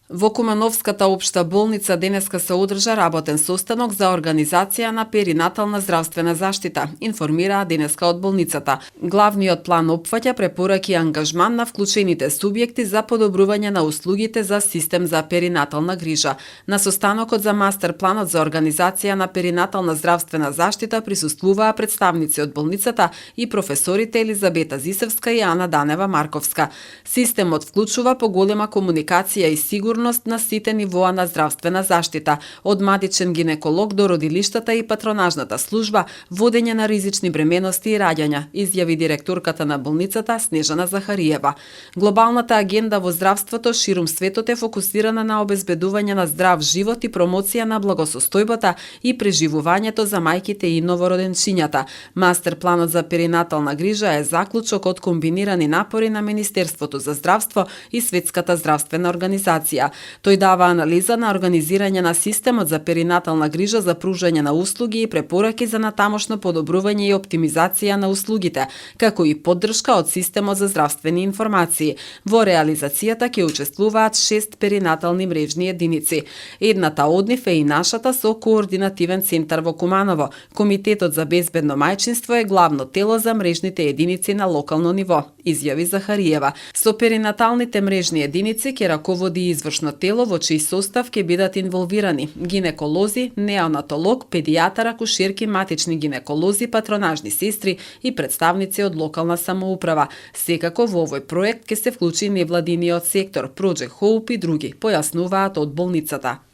Во Кумановската општа болница денеска се одржа работен состанок за организација на перинатална здравствена заштита, информираа денеска од болницата. Главниот план опфаќа препораки и ангажман на вклучените субјекти за подобрување на услугите за систем за перинатална грижа. На состанокот за мастер планот за организација на перинатална здравствена заштита присуствуваа представници од болницата и професорите Елизабета Зисевска и Ана Данева Марковска. Системот вклучува поголема комуникација и сигурност на сите нивоа на здравствена заштита, од мадичен гинеколог до родилиштата и патронажната служба, водење на ризични бременности и раѓања, изјави директорката на болницата Снежана Захариева. Глобалната агенда во здравството ширум светот е фокусирана на обезбедување на здрав живот и промоција на благосостојбата и преживувањето за мајките и новороденчињата. Мастер планот за перинатална грижа е заклучок од комбинирани напори на Министерството за здравство и Светската здравствена организација. Тој дава анализа на организирање на системот за перинатална грижа за пружање на услуги и препораки за натамошно подобрување и оптимизација на услугите, како и поддршка од системот за здравствени информации. Во реализацијата ќе учествуваат 6 перинатални мрежни единици. Едната од нив е и нашата со координативен центар во Куманово. Комитетот за безбедно мајчинство е главно тело за мрежните единици на локално ниво, изјави Захариева. Со перинаталните мрежни единици ќе раководи извршно тело во чиј состав ќе бидат инволвирани гинеколози, неонатолог, педијатар, акушерки, матични гинеколози, патронажни сестри и представници од локална самоуправа. Секако во овој проект ќе се вклучи невладиниот сектор, Project Hope и други, појаснуваат од болницата.